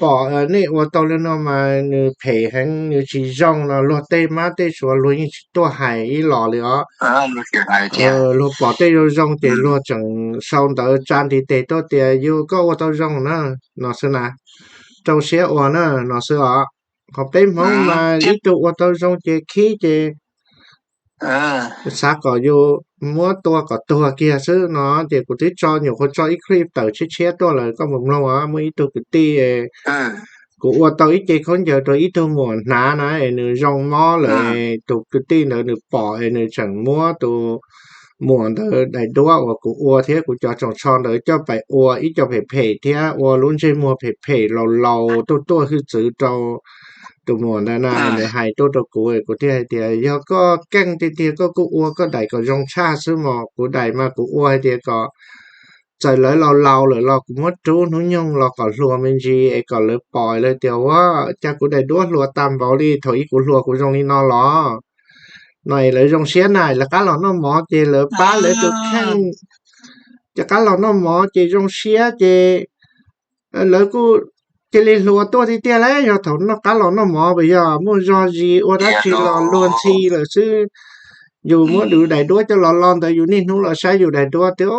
Pom nej ua tau li no mas nws phem heev, nws tsis zoo no luag tej mab tej suav luag yeej tsis tuaj hais ib los li os. Luag pom tej zoo zoo ces luag tseem sau ntawv tsa ntiv tes tuaj tias yus koj ua tau zoo na, no xwb na, rau siab ua na, no xwb os. Ho peb Hmoob mas ib tug ua tau zoo ces khib ces xav kom yus muab tua kom tuag kiag xwb no. Ces kuv twb tso, nyuam qhuav tso ib clip tawm tshiab tshiab tuaj lawm, koj mus mloog os. Muaj ib tug kwv tij, kuv ua tau ib ce khaub ncaws rau ib tug muam hnav na es nws zoo mob lawm, tus kwv tij ntawd nws pom es nws tseem muab tus muam ntawd daim duab uas kuv ua thiab kuv cov tsoos tsho ntawd coj pais ua ib co phem phem thiab ua lub ntsej muag phem phem laus laus tuaj tuaj hwj txwv rau tus muam ntawd na. Nws hais tuaj rau kuv, kuv thiaj hais tias yog koj keej tiag tiag koj kuj ua koj daim kom zoo tshaj xwb mos. Kuv daim mas kuv ua hais tias kom txawm lawv laus laus lawm los kuv muab rub hnub nyoog los kom hluas me ntsis es kom lawv pom lawv tias ua cas kuv daim duab hluas tag npaum li, thaum ub kuv hluas kuv zoo li no los no es lawv zoo siab na, lawv qab los noj mov ces lawv pab lawv tus kheej, ces qab los noj mov ces zoo siab ces lawv kuj cia li hluas tuaj tiag tiag lauj. Yog thaum noj qab los noj mov puas yog muaj zog zis ua dab tsi los luag ntxhi lawm xwb. Yus muab yus daim duab coj los lo ntawd yus niaj hnub los saib yus daim duab tias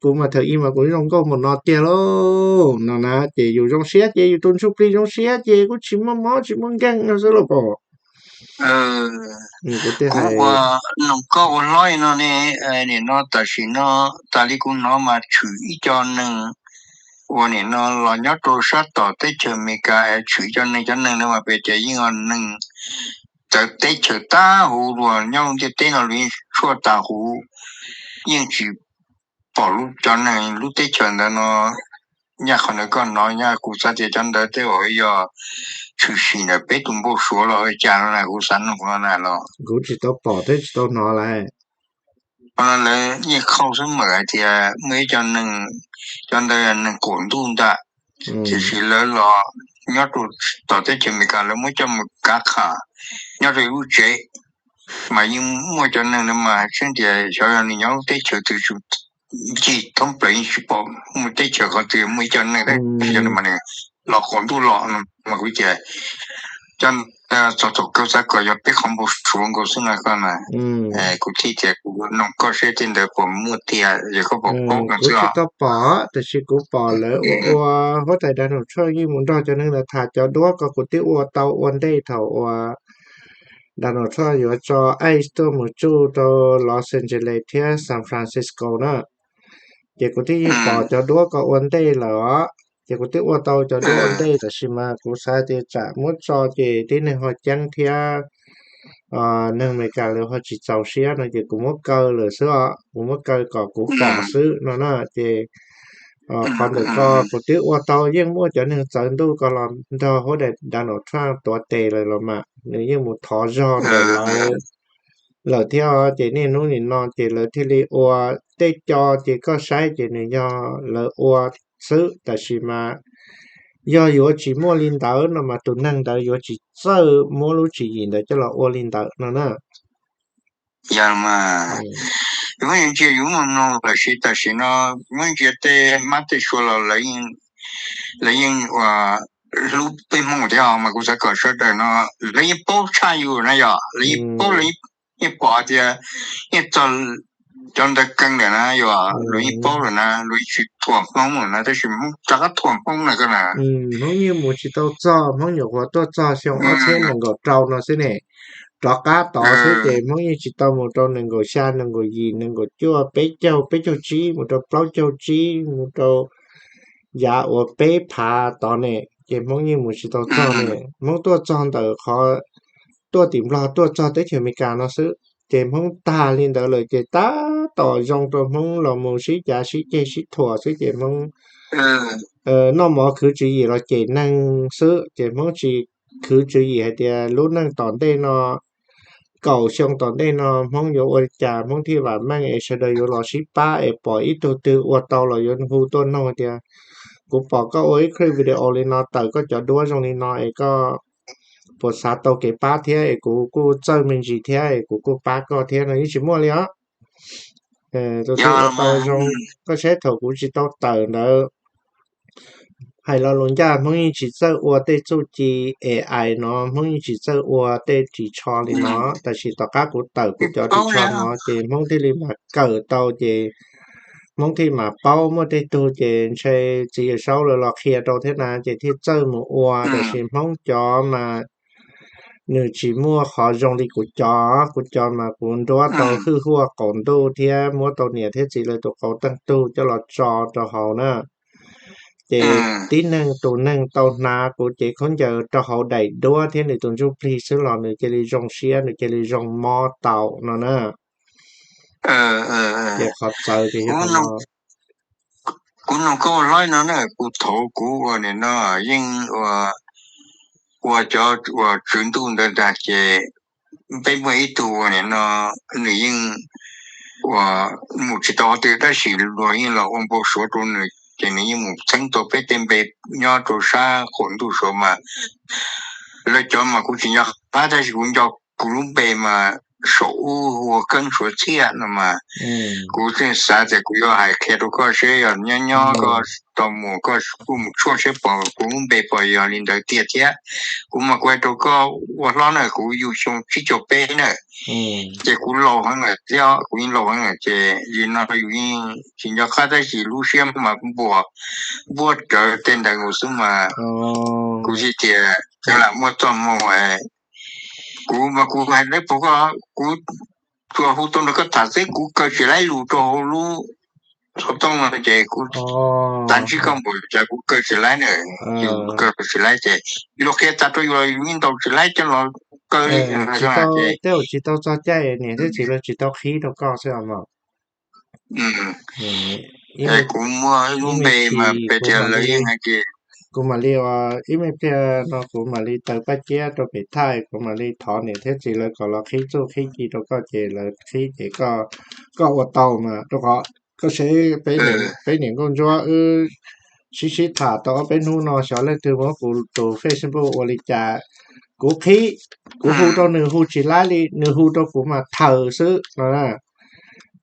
kuv mas thaum ub mas kuv zoo nkauj mus no tiag lauj no na, ces yus zoo siab ces yus tus ntsuj plig zoo siab ces kuj tsis muaj mob tsis muaj nkeeg no xwb lauj pom. Kuv ua, koj ua hlob no ne, nim no tam sim no tas li kuv hnov mas tshwm ib co neeg uas nim no los nyob rau sab tom teb chaws Amelikas, tshwm ib co neeg, cov neeg no mas pes ces yeej neeg txawv teb chaws tag huv, luag nyob lub ntiaj teb no luag yeej tshuaj tas huv, yeej tsis pom lub, cov neeg lub teb chaws ntawd no. Nyaj qhov ntawd koj hnov, nyaj kuv xav tias cov ntawd tej zaum yog tshwm sim ntawm peb tus npau suav los ua cas no na, kuv xav nug no na los. Kuv tsis tau pom thiab tsis tau hnov lawm. Lawv yeej qhau xwb mas hais tias muaj ib co neeg, cov ntawd neeg qaum ntuj ntag, tiam sis lawv los nyob rau tom teb chaws Amelikas lawv muab coj mus kav qhas nyob rau lub tsev, mas yeej muaj cov neeg no mas tseeb tias xyov yog nws nyob lub teb chaws twg, ncig thoob plaws yeej tsis pom muaj teb chaws qhov twg muaj ib co neeg, cov neeg mas nws los qaum ntuj los no mas kuv tias cov txog thaum kawg xav kom yog peb qhov npau suav nkaus xwb no koj na. Kuv thiaj tias kuv nug koj seb tej ntawd puas muaj tiag, yog koj pom paub no xwb. Kuv tsis tau pom, tiam sis kuv pom lawv ua ua huab tais Donald Trump yeej mus nrog cov neeg ntawd tham cov duab ko. Kuv twb ua tau ua ntej thaum uas Donald Trump yuav tso ICE tuaj mus tsuj rau Los Angeles thiab San Francisco na. Ces kuv twb yeej pom cov duab ko ua ntej lawm os. Ces kuv twb ua tau cov duab ua ntej, tab sis mas kuv xav tias tsam muab tso ces tib neeg ho ceeb thiab neeg Amelikas lawv ho tsis txaus siab no ces kuv muab kaw lawm xwb os. Kuv muab kaw kom kuv pom xwb no na. Ces qhov ntawm ko kuv twb ua tau, yeej muaj cov neeg txawv ntuj ko los nrog huab tais Donald Trump tuav tes lawm los mas, nws yeej mus thov zog ntawm lawv lawm thiab. Ces niaj hnub nim no ces lawv thiaj li ua tej co ces koj saib ces nws yog lawv ua xwb, tab sis mas yog yuav tsis muaj li ntawd no mas tus neeg ntawd yuav tsis txawj muab lub tswv yim ntawd coj los ua li ntawd no na. Yog mas, yus muab ntsia yus muaj mloog lawm sis tam sim no muab ntsia tej mab tej sua los lawv yeej ua hlub peb Hmoob thiab os, mas kuv xav kom sawv daws no lawv yeej paub tshaj yus na, yog lawv yeej paub, lawv yeej pom tias yeej txog cov ntawd keej lawm na, yog luag yeej paub lawm na, luag yeej tsis thuam Hmoob lawm na, tab sis Hmoob rov qab thuam Hmoob na koj na. Hmoob yeej mus tsis tau txog, Hmoob nyuam qhuav tuaj txog xyoo ob txhiab nees nkaum rau no xwb ne. Rov qab tod xwb ces Hmoob yeej tsis tau mus rau nees nkaum xya, nees nkaum yim, nees nkaum cuaj, peb caug, peb caug tsib, mus rau plaub caug tsib, mus rau yav uas peb phav tod ne, ces Hmoob yeej mus tsis tau txog ne. Hmoob tuaj txog ntawm qhov tuaj tim Nplog tuaj txog teb chaws Amelikas no xwb. Ces Hmoob tag li ntawd lawm ces tab tom zoo rau Hmoob los mus sib cav sib ceg sib thuam xwb ces Hmoob noj mov khwv tswv yim los cem neeg xwb ces Hmoob tsis khwv tswv yim hais tias lub neej tom ntej no, kaum xyoo tom ntej no Hmoob yuav ua li cas Hmoob thiaj vam meej es sawv daws yuav los sib pab es pom ib tug twg ua tau los yuav hu tuaj noog tias kuv pom koj ua ib clip video li no tawm koj cov duab zoo li no es koj puas xav tau kev pab thiab es kuv kuj txawj me ntsis thiab es kuv kuj pab koj thiab no yeej tsis muaj li os. Tus twg ua tau zoo, koj saib thaum kuv tsis tau tawm ntawd, Hais lo lus ncaj, Hmoob yeej tsis txawj ua tej txuj ci A I no, Hmoob yeej tsis txawj ua tej ris tsho li no, tab sis tom qab kuv tawm kuv cov ris tsho no ces Hmoob thiaj li mam kawm tau ces Hmoob thiaj mam paub. Muaj tej tug ces ntshe txiv Yawm Saub lawv los qhia rau thiab na ces thiaj txawj mus ua, tab sis Hmoob cov mas nws tsis muaj qhov zoo li kuv cov. Kuv cov mas kuv nruab tau hwj huaj qaum ntuj thiab muab tau niam thiab txiv lawv tus qauv teej tug coj los tso rau hauv na. Ces tib neeg tus neeg tau hnav kuv cev khaub ncaws rau hauv daim duab thiab nws tus ntsuj plig xwb los nws cia li zoo siab, nws cia li zoo mob tau no na. Ces qhov txawv ces yog qhov no. Kuv nug koj ua hlob no na, kuv thaum kuv ua nim no yeej ua, ua cov uas tswv ntuj ntawd ntag ces peb muaj ib tug ua nim no nws yeej ua mus tsis tau qhov twg tab sis luag yeej los ua npau suav rau nws ces nws yeej mus txeeb tau peb tej npe nyob rau sab qaum ntuj suav mas lawv cov mas kuv tsis nco qab tab sis kuv nco kuv lub npe mas saum ub hu ua Keeb Suav Txhiaj no mas kuv tseem xav tias kuv yuav hais qhia rau koj seb yog nyob nyob koj tau mus koj kuj mus tshuaj seb pom kuv lub npe pom yog li ntawd tiag thiab. Kuv mas kuv hais rau koj ua hlob na kuv yug xyoo tsib caug peb na ces kuv laus heev lawm thiab, kuv yeej laus heev lawm ces yim no yus yeej tsis nco qab tab sis lub siab mas npuab, npuab rawv tej ntawd mus xwb mas kuv tsis tias cov lam muaj txoj hmoo. Kuv mas kuv hais lawv pom koj, kuv tsuas hu tau nrog koj tham xwb, kuv kaw tsis laib lus rau hauv lub xov tooj no ces kuv tav ntsib koj npaum cas kuv kaw tsis laib na, kuv kaw tsis laib ces luag qhia tag rau yus los yus yeej ntaus tsis laib coj los kaw li. Tsis tau, tej zaum tsis tau txog caij niam thiab txiv lawv tsis tau qhib rau koj xwb os mog. Kuv muaj lub npe mas pes tias lawv yeej hais tias kuv mam li ua ib me pliag no kuv mam li taw paj ciab rau pem thaij, kuv mam li thov niam thiab txiv lawv kom los qhib txuj qhib ci rau koj ces lawv qhib ces koj, koj ua tau mas rau qhov koj saib peb niam nkauj ntsuab wb sib sib tham tau ob peb hnub no xyov leej twg muab kuv tus Facebook ua li cas, kuv qhib, kuv hu rau nws hu tsis laib li, nws hu rau kuv mas thaws xwb no na.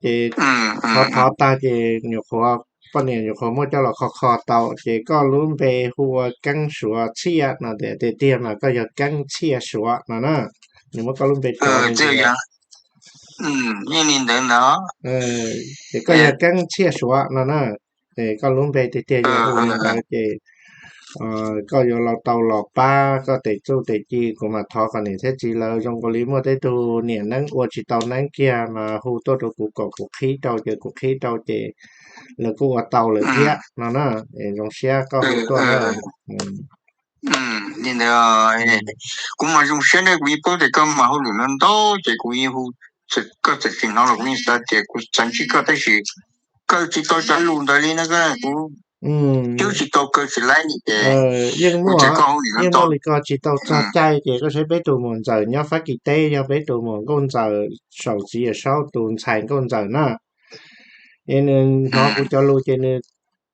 Ces thov thov tag ces nyuam qhuav poj niam nyuam qhuav muab coj los kho kho tau ces koj lub npe hu ua Keeb Suav Txhiaj no tiag tiag mas koj yog Keeb Txhiaj Suav no na. Nws muab koj lub npe rau li ntawd. Ces koj yog Keeb Txhiaj Suav no na. Ces koj lub npe tiag tiag yog hu li ntawd ces koj yuav los tau los pab koj tes txuj tes ci, kuv mam thov kom niam thiab txiv lawv zoo nkaus li muaj tej tug niam neeb ua tsis tau neeb kiag mas hu tuaj rau kuv kom kuv qhib rau ces kuv qhib rau ces lawv kuj ua tau lawm thiab no na. Zoo siab koj hu tuaj na. Li ntawd, kuv mas zoo siab ne, kuv yeej paub tias koj mas hauj lwm no ntau ces kuv yeej hu, koj txawm tsis hnov los kuv yeej xav tias kuv xav ntsib koj tab sis kaw tsis tau cov lus ntawd li na, kuv twb tsis tau kaw tsis laib li ces yeej muaj, yeej muaj li ko tsis tau txog caij ces koj saib peb tus muam ntxawm nyob Fab Kis teb yog peb tus muam nkauj ntxawm saum txiv Yawm Saub tus ntxhais nkauj ntxawm na. Es nws hnov kuv cov lus ces nws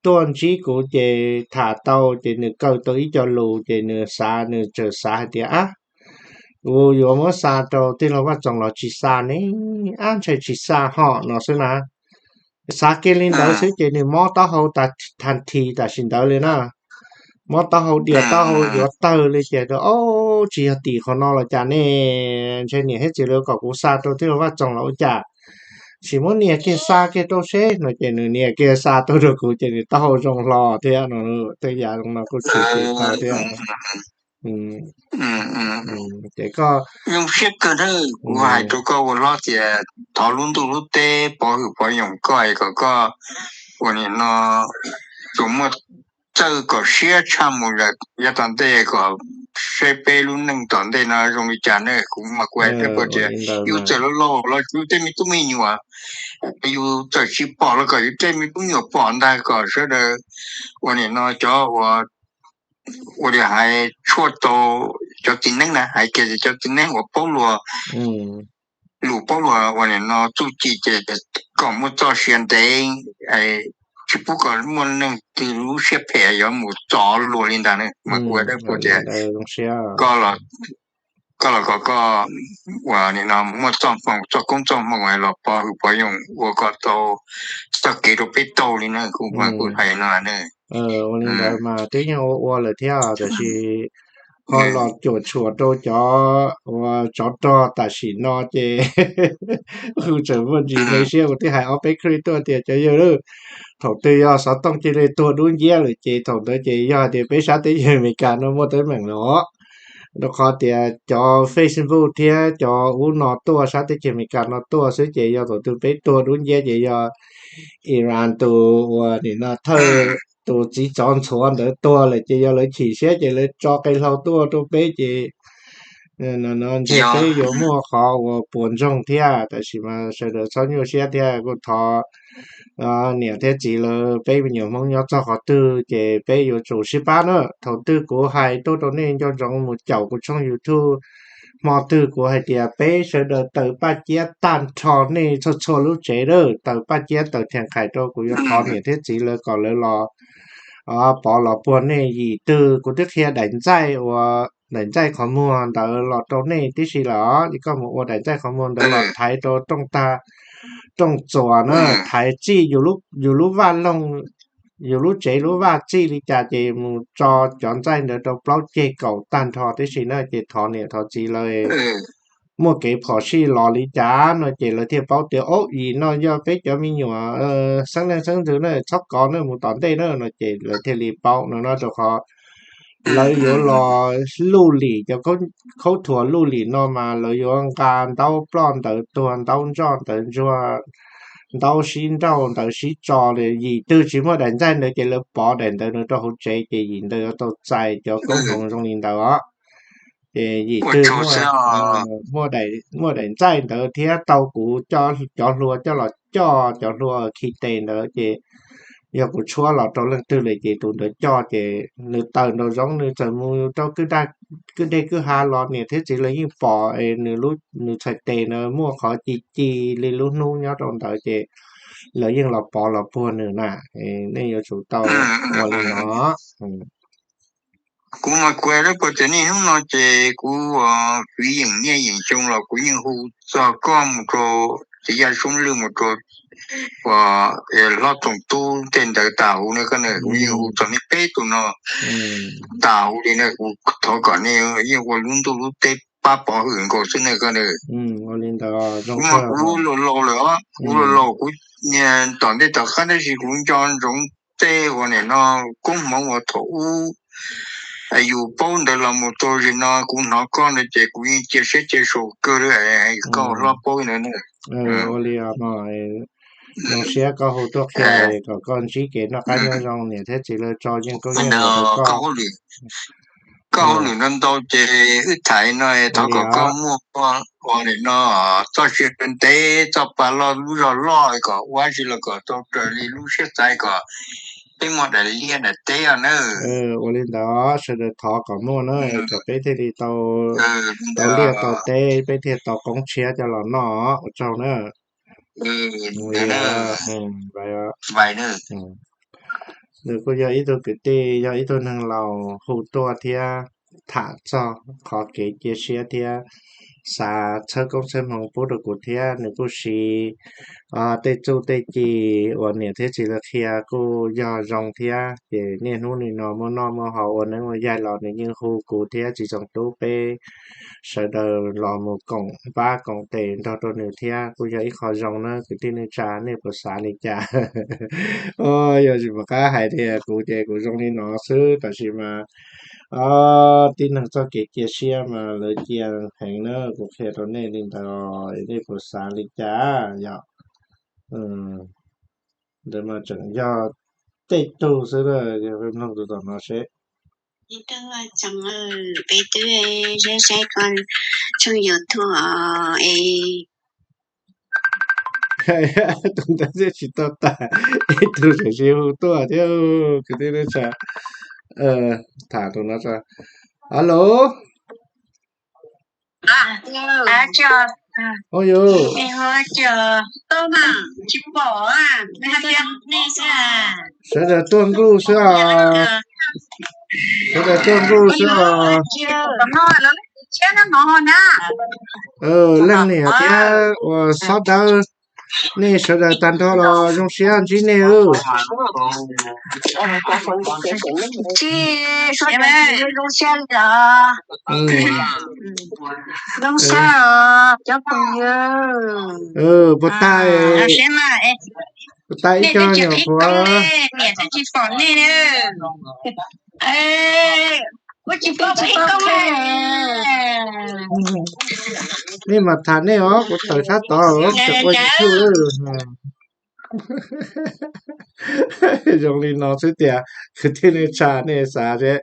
tuaj ntsib kuv ces tham tau ces nws kaw tau ib co lus ces nws xav, nws txawm xav hais tias ab, kuv yuav muab xa rau tij laug Vaj Txoos los tsis xa ne, ab ntshe tsis xa hom no xwb na. Xav kiag li ntawd xwb ces nws mob taub hau tas thas this tam sim ntawd li na. Mob taub hau dias taub hau yuav tawg li ces, o, tsis yog tim qhov no los cas ne, ntshe niam thiab txiv lawv kom kuv xa rau tij laug Vaj Txoos los ua cas, sim muab nias kiag xa kiag rau seb no ces nws nias kiag xa tuaj rau kuv ces nws taub hau zoo hlo thiab no, tej yam zoo no kuj tshwm sim tau thiab. Ces koj zoo siab kawg na, kuv hais rau koj ua hlob tias thov lub ntuj lub teb pov hwm pov yoom koj es kom koj ua nim no tsuas muaj txawj kom siab tshaj mus lawm yav tom ntej kom saib peb lub neej tom ntej no zoo li cas ne. Kuv mas kuv hais rau koj tias yus txawm los laus los yus tej me tub me nyuam, yus txawm tsis pom los kom yus tej me tub me nyuam pom ntag kom sawv daws ua nim no cov ua ua li hais tshuaj tau cov txiv neeb na, hais kiag cov txiv neeb uas paub luag lus paub luag ua nim no txuj ci ces kom muaj txoj sia ntev, tsis pub kom muaj neeg twg lub siab phem yuav mus txov luag li ntag ne. Mas kuv hais rau koj tias koj los kom koj ua nim no muaj txoj hmoo, txoj koob txoj hmoo los pov hwm pov yoom ua kom tau txoj kev rau peb taug li na, kuv mas kuv hais no ne. Ua li ntawd mas twb yeej ua ua lawm thiab, tab sis ho los cuam tshuam rau cov uas tsov rog tam sim no ces kuv tseem muaj ntsis me siab, kuv twb hais ob peb clip tuaj tias cov yawg lawm, thaum twg yog xov tooj cia li tuag dub nciab lawm ces thaum ntawd ces yog hais tias peb sab teb chaws Amelikas no muaj teeb meem lawm os. Rau qhov tias cov Facebook thiab cov ub no tuaj, sab teb chaws Amelikas no tuaj xwb ces yog thaum twg peb tuag dub nciab ces yog Iran tus uas nim no thawj tus txiv tsov ntxhuav ntawd tuag lawm ces yog lawv chim siab ces lawv tso qe hlau tuaj rau peb ces ntshe peb yuav muaj qhov uas puas ntsoog thiab, tab sis mas sawv daws txhob nyuaj siab thiab kuj thov niam thiab txiv lawv, peb me nyuam Hmoob nyob txog qhov twg ces peb yuav tsum sib pab na. Thaum twg kuv hais tuaj rau nej nco ntsoov mus caum kuv tshooj YouTube, hmo twg kuv hais tias peb sawv daws taws paj ciab tag nrho nej txhua txhua lub tsev lawm, taws paj ciab taws thiaj qhais rau, kuv yuav thov niam thiab txiv lawv kom lawv los pov los puag nej. Yim twg kuv twb qhia daim ntxaij uas daim ntxaij qhov muag ntawd los rau nej tib si lawm, koj mus ua daim ntxaij qhov muag ntawd los thaiv rau rooj tag, rooj txuas na, thaiv txij yus lub vaj loog, yus lub tsev lub vaj txij li cas ces mus tso cov ntxaij ntawd rau plaub ceg kaum tag nrho tib si na, ces thov niam thov txiv lawv muaj kev phom sij los li cas no ces lawv thiaj paub tias, ob, yim no yog peb cov me nyuam xeeb leej xeeb ntxwv na, txhob kov na, mus tom ntej na no ces lawv thiaj li paub no no, rau qhov lawv yuav los luj lim cov khaub thuas luj lim no mas lawv yuav nqa ntaub ploj ntawv tuag, ntaub ntsoj ntawv ntsuag, ntaub sib nrauj ntawv sib tso li. Yim twg tsis muaj daim ntxaij ntawd ces lawv pov daim ntawd nws rau hauv tsev ces yim ntawd yuav tau txais cov koob hmoov zoo li ntawd os. Ces yim twg muaj daim ntxaij ntawd thiab tau kuv cov hlua coj los coj, cov hlua khi tes ntawd ces yog kuv tshuab los rau leej twg lawm ces tus ntawd coj ces nws tawm nraum zoov nws txawm mus rau kwj dej kwj ha los niam thiab txiv lawv yeej pom es nws txhais tes na muaj qhov ci ci li lub hnub nyob rau ntawd ces lawv yeej los pov los puag nws na. Nej yuav tsum tau ua li no. Kuv mas kuv lub pov tsev niaj hnub no ces kuv fiv yeem niaj yeem xyoo los kuv yeej hu txog koj mus rau txiv yaj soob lwj mus rau uas hlob tsoom tub tej ntawd tas huv ne koj na, kuv yeej hu txog nej peb tus no tas huv li na, kuv thov kom nej yeej ua lub ntuj lub teb pab pov hwm nkaus xwb ne koj na. Kuv mas kuv laus laus lawm os, kuv laus laus kuv niag tom ntej tom qab tab sis kuv nco ntsoov tej uas nim no koob hmoov uas thaum ub yus paub ntawd los mus txog zaum no kuv hnov koj ntawd ces kuv yeej cia siab cia saum kawg li, koj hlob paub ntawd na. Ua li no, zoo siab koj hu tuaj qhia kom koj ntsib kev noj qab nyob zoo, niam thiab txiv lawv tso yeej koob yeej hmoov rau koj. Koj hauj lwm ntau ntau ces wb tham no thov kom koj muaj ua nim no txoj sia ntev, txoj pa loj lub zog loj kom ua dab tsi los kom tau raws li lub siab xav kom peb muaj daim liaj daim teb os na. Ua li ntawd sawv daws thov kom muaj na, kom peb thiaj li tau liaj tau teb, peb thiaj tau qoob tshiab coj los noj, ua tsaug na. Nws kuj yog ib tug kwv tij, yog ib tug neeg laus hu tuaj thiab tham txog qhov kev cia siab thiab xav txhawb koob txhawb hmoov pub rau kuv thiab nws kuj siv tej txuj tej ci uas niam thiab txiv lawv qhia kuj yog zoo thiab ces niaj hnub nim no muaj noj muaj haus ua neeb ua yaig los nws yeej hu kuv thiab txiv tsoom tub peb sawv daws los mus koom npab koom tes nrog rau nws thiab kuj yog ib qho zoo na kwv tij neej tsa, nej puas xav li cas? Yog tsis pom qab hais tias kuv ces kuv zoo li no xwb, tab sis mas tib neeg txoj kev cia siab mas lawv cia heev na, kuv qhia rau nej li ntawd, nej puas xav li cas yom? Ntawd mas tseem yog tej tug xwb, mloog tus tom no seb. Peb twb saib saib koj tshooj YouTube es tus ntawd twb tsis tau tas, ib tug tseem sib hu tuaj thiab, kwv tij neej tsa. Tham tus no tso. Alo. Ua yus, sawv daws tuaj nkuj xwb os. Sawv daws tuaj nkuj xwb os. Leej niam thiab uas xob dawb, Nej sawv daws tag nrho los zoo siab ntsib nej. Tsis zoo siab li os. Zoo siab os cov phooj ywg. Puas tag, puas tag ib co nyuam qhuav. Niam twb tsis pom nej. Kuv tsis pom ib koob. Nej mas tham nej os, kuv tawm sab tod tseem ua YouTube. Zoo li no xwb tias kwv tij neej tsa nej xav seb,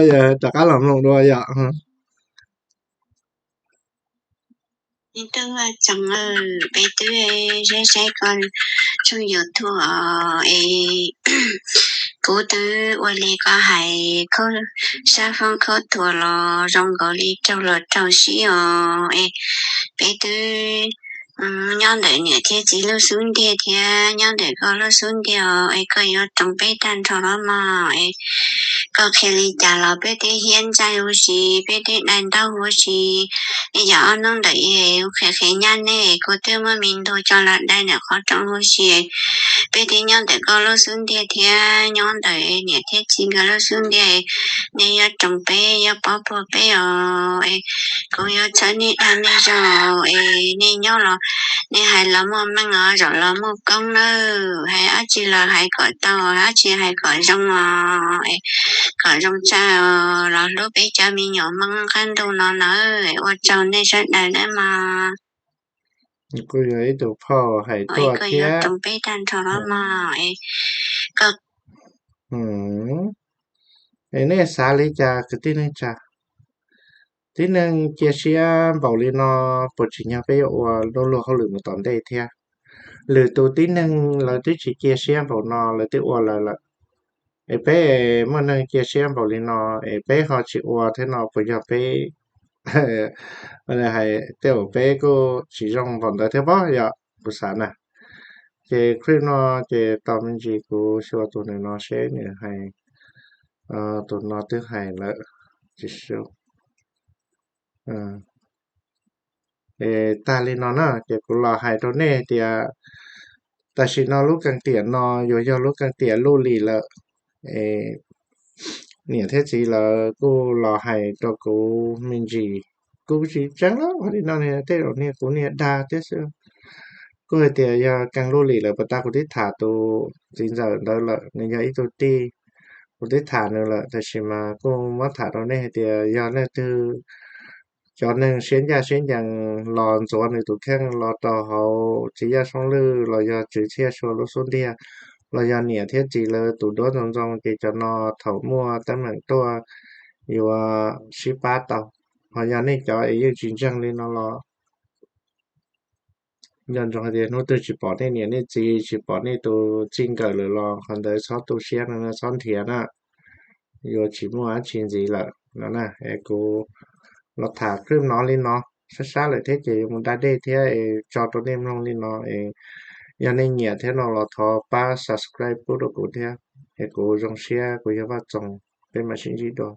yog rov qab los mloog dua yom. Tub Vaj Txoos, peb twb saib saib koj tshooj YouTube es kuv twb ua li koj hais, khaub sab foob khaub thuas los zoo nkaus li raug los raug sib os es peb twb nyob ntawm niam thiab txiv lub xub ntiag thiab nyob ntawm koj lub xub ntiag os es koj yuav roos peb tag nrho los mas es koj qhia li cas los peb twb hiab ntsaig huv si, peb twb dai ntaub huv si. Yam ob hnub ntawm ub qhia qhia nyab nej kuv twb muab me ntug coj los dai ntawm qhov rooj huv si. Peb twb nyob ntawm koj lub xub ntiag thiab nyob ntawm niam thiab txiv nkawd lub xub ntiag, nej yuav roos peb yuav pov puag peb os. Kuv yuav txhawb nej dag nej zog es nej nyob los nej hais los muaj meej os, zaum los muaj koob nawb. Hais dab tsi los hais kom tau, dab tsi hais kom zoo os, kom zoo tshaj os, los hlub peb cov me nyuam Hmoob qab ntuj no nawb. Ua tsaug nej sawv daws nawb mog. Kuj yog ib tug phauj hais tuaj thiab. Roos peb tag nrho los mog. Es nej xav li cas kwv tij neej tsa? Tib neeg cia siab npaum li no, puas tsim nyog peb yuav ua lub luag hauj lwm mus tom ntej thiab? Lwm tus tib neeg lawv twb tsis cia siab npaum no lawv twb ua lawv lawm. Es peb muaj neeg cia siab npaum li no es peb ho tsis ua thiab no puas yog peb hais tej zaum peb kuj tsis zoo npaum ntawd thiab pob yom, kuv xav na. Ces clip no ces tau me ntsis kuv xyuas tus nws no seb nws hais, tus no twb hais lawm, tsis sub. Es tag li no na ces kuv los hais rau nej tias tam sim no lub kees tiam no yuav yog lub kees tiam luj lim lawm. Es niam thiab txiv lawv kuj los hais rau kuv me ntsis, kuv tsis tseeb lawm li no, tej zaum niag kuv niag dag thiab xwb. Kuj hais tias yog kees luj lim lawm, puas tas kuv twb tham tus txiv ntxawm ntawd lawm, nws yog ib tug tij, kuv twb tham nws lawm, tab sis mas kuj muab tham rau nej hais tias yog leej twg cov neeg siab ncaj siab ncees los ntxuav nws tus kheej los rau hauv txiv Yaj Soob Lwj los yog Tswv Txhiaj Sua lub xub ntiag, los yog niam thiab txiv lawv tus duab ntxoov ntxoo, ces cov no thaum muaj teeb meem tuaj yuav sib pab tau. Ho yog nej cov es yeej tsis ntseeg li no los nco ntsoov hais tias hnub twg tsis pom nej niam nej txiv, tsis pom nej tus txij nkawm lawm los qhov ntawd txhob tu siab no, txhob nrhiav na, yuav tsis muaj dab tsi ntxiv lawm no na. Es kuv los tham clip no li no, sab sab lawm thiab ces yuav mus da dej thiab es tso rau nej mloog li no es yog nej nyiam thiab no los thov pab subscribe pub rau kuv thiab. Es kuv zoo siab, kuv yog Vaj Txoos, peb mam sib ntsib dua.